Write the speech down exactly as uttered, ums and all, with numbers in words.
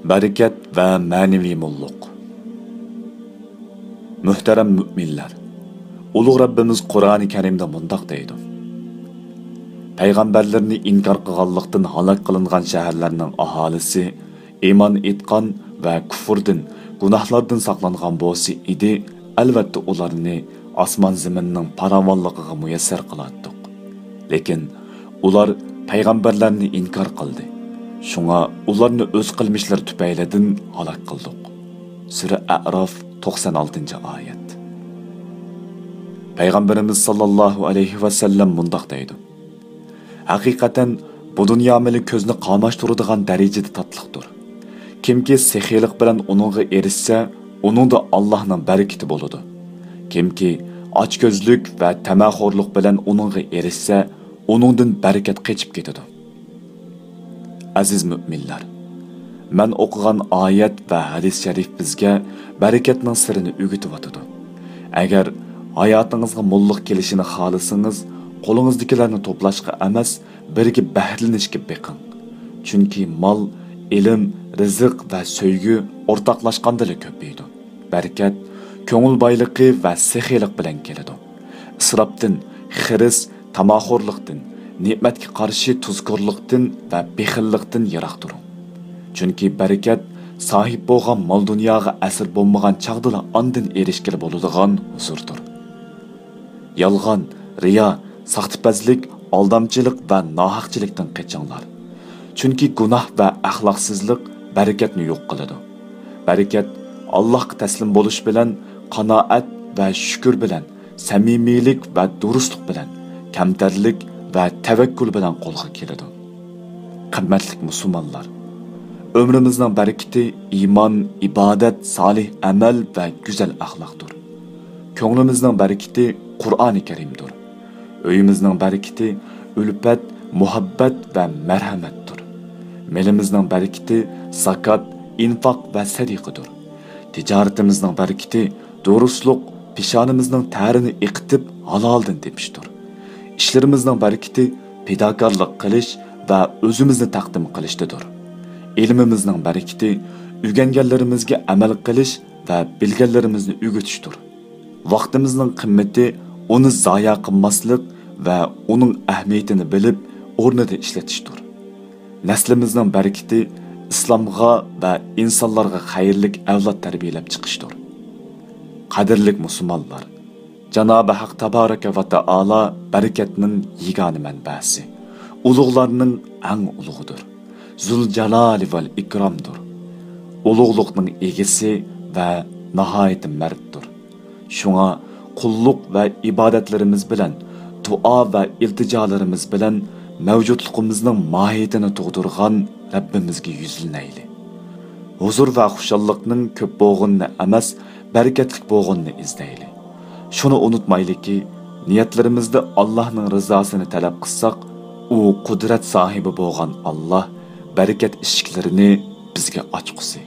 بەرىكەت ۋە مەنىۋى موللۇق. مۆھتەرەم مۆمىنلەر، ئۇلۇغ رەببىمىز قۇرئانى كەرىمدە مۇنداق دەيدۇ: پەيغەمبەرلىرىنى ئىنكار قىلغانلىقتىن ھالاك قىلىنغان شەھەرلەرنىڭ ئاھالىسى ئىمان ئېيتقان ۋە كۇفۇردىن، گۇناھلاردىن ساقلانغان بولسا ئىدى، ئەلۋەتتە ئۇلارنى ئاسمان زېمىننىڭ پاراۋانلىقىغا مۇيەسسەر قىلاتتۇق. لېكىن ئۇلار پەيغەمبەرلەرنى ئىنكار قىلدى. شۇڭا ئۇلارنى ئۆز قىلمىشلىرى تۈپەيلىدىن ھالاك قىلدۇق. سۈرە ئەئراف، توقسان ئالتىنچى ئايەت. پەيغەمبىرىمىز ساللاللاھۇ ئەلەيھى ۋەسەللەم مۇنداق دەيدۇ: ھەقىقەتەن بۇ دۇنيا مېلى كۆزنى قاماشتۇرىدىغان دەرىجىدە تاتلىقتۇر. كىمكى سېخىيلىق بىلەن ئۇنىڭغا ئېرىشسە، ئۇنىڭدا ئاللاھنىڭ بەرىكىتى بولىدۇ. كىمكى ئاچكۆزلۈك ۋە تەمەخورلۇق بىلەن ئۇنىڭغا ئېرىشسە، ئۇنىڭدىن بەرىكەت قېچىپ كېتىدۇ. ئەزىز مۆمىنلەر، مەن ئوقۇغان ئايەت ۋە ھەدىس شەرىپ بىزگە بەرىكەتنىڭ سىرىنى ئۆگىتىۋاتىدۇ. ئەگەر ھاياتىڭىزغا موللۇق كېلىشىنى خالىسىڭىز، قولىڭىزدىكىلەرنى توپلاشقا ئەمەس، بىرگە بەھرىلىنىشكە بېقىڭ. چۈنكى مال، ئىلىم، رىزىق ۋە سۆيگۈ ئورتاقلاشقاندىلا كۆپىيىدۇ. بەرىكەت كۆڭۈل بايلىقى ۋە سېخىيلىق بىلەن كېلىدۇ. ئىسراپتىن، خىرىس، تاماخورلۇقتىن، نېمەتكە قارشى تۇزكورلۇقتىن ۋە بېخىللىقتىن يىراق تۇرۇڭ. چۈنكى بەرىكەت ساھىب بولغان مال-دۇنياغا ئەسىر بولمىغان چاغدىلا ئاندىن ئېرىشكىلى بولىدىغان ھۇزۇردۇر. يالغان، رىيا، ساختىپەزلىك، ئالدامچىلىق ۋە ناھەقچىلىكتىن قېچىڭلار. چۈنكى گۇناھ ۋە ئەخلاقسىزلىق بەرىكەتنى يوق قىلىدۇ. بەرىكەت ئاللاھقا تەسلىم بولۇش بىلەن، قانائەت ۋە شۈكۈر بىلەن، سەمىمىيلىك ۋە دۇرۇسلۇق بىلەن، كەمتەرلىك ۋە تەۋەككۈل بىلەن قولغا كېلىدۇ. قىممەتلىك مۇسۇلمانلار، ئۆمرىمىزنىڭ بەرىكىتى ئىمان، ئىبادەت، سالىھ ئەمەل ۋە گۈزەل ئەخلاقتۇر. كۆڭلىمىزنىڭ بەرىكىتى قۇرئانى كەرىمدۇر. ئۆيىمىزنىڭ بەرىكىتى ئۈلپەت، مۇھەببەت ۋە مەرھەمەتتۇر. مېلىمىزنىڭ بەرىكىتى زاكات، ئىنفاق ۋە سەدىقىدۇر. تىجارىتىمىزنىڭ بەرىكىتى دۇرۇسلۇق، پېشانىمىزنىڭ تەرىنى ئېقىتىپ ھالالدىن تېپىشتۇر. ئىشلىرىمىزنىڭ بەرىكىتى پىداكارلىق قىلىش ۋە ئۆزىمىزنى تەقدىم قىلىشتىدۇر. ئىلمىمىزنىڭ بەرىكىتى ئۆگەنگەنلىرىمىزگە ئەمەل قىلىش ۋە بىلگەنلىرىمىزنى ئۆگىتىشتۇر. ۋاقتىمىزنىڭ قىممىتى ئۇنى زايە قىلماسلىق ۋە ئۇنىڭ ئەھمىيىتىنى بىلىپ، ئورنىدا ئىشلىتىشتۇر. نەسلىمىزنىڭ بەرىكىتى ئىسلامغا ۋە ئىنسانلارغا خەيرلىك ئەۋلاد تەربىيەلەپ چىقىشتۇر. قەدىرلىك مۇسۇلمانلار، جانابى ھەق تابارەكە ۋە تائالا بەرىكەتنىڭ يېگانە مەنبەسى، ئۇلۇغلارنىڭ ئەڭ ئۇلۇغىدۇر. زۇل جالالى ۋەل ئىكرامدۇر. ئۇلۇغلۇقنىڭ ئىگىسى ۋە ناھايىتى مەردتۇر. شۇڭا قۇللۇق ۋە ئىبادەتلىرىمىز بىلەن، دۇئا ۋە ئىلتىجالىرىمىز بىلەن مەۋجۇتلۇقىمىزنىڭ ماھىيىتىنى تۇغدۇرغان رەببىمىزگە يۈزلىنەيلى. ھۇزۇر ۋە خۇشاللىقنىڭ كۆپ بولغىنىنى ئەمەس، بەرىكەتلىك بولغىنىنى ئىزدەيلى. شۇنى ئۇنتۇمايلىكى، نىيەتلىرىمىزدە ئاللاھنىڭ رىزاسىنى تەلەپ قىلساق، ئۇ قۇدرەت ساھىبى بولغان ئاللاھ بەرىكەت ئىشىكلىرىنى بىزگە ئاچقۇسى.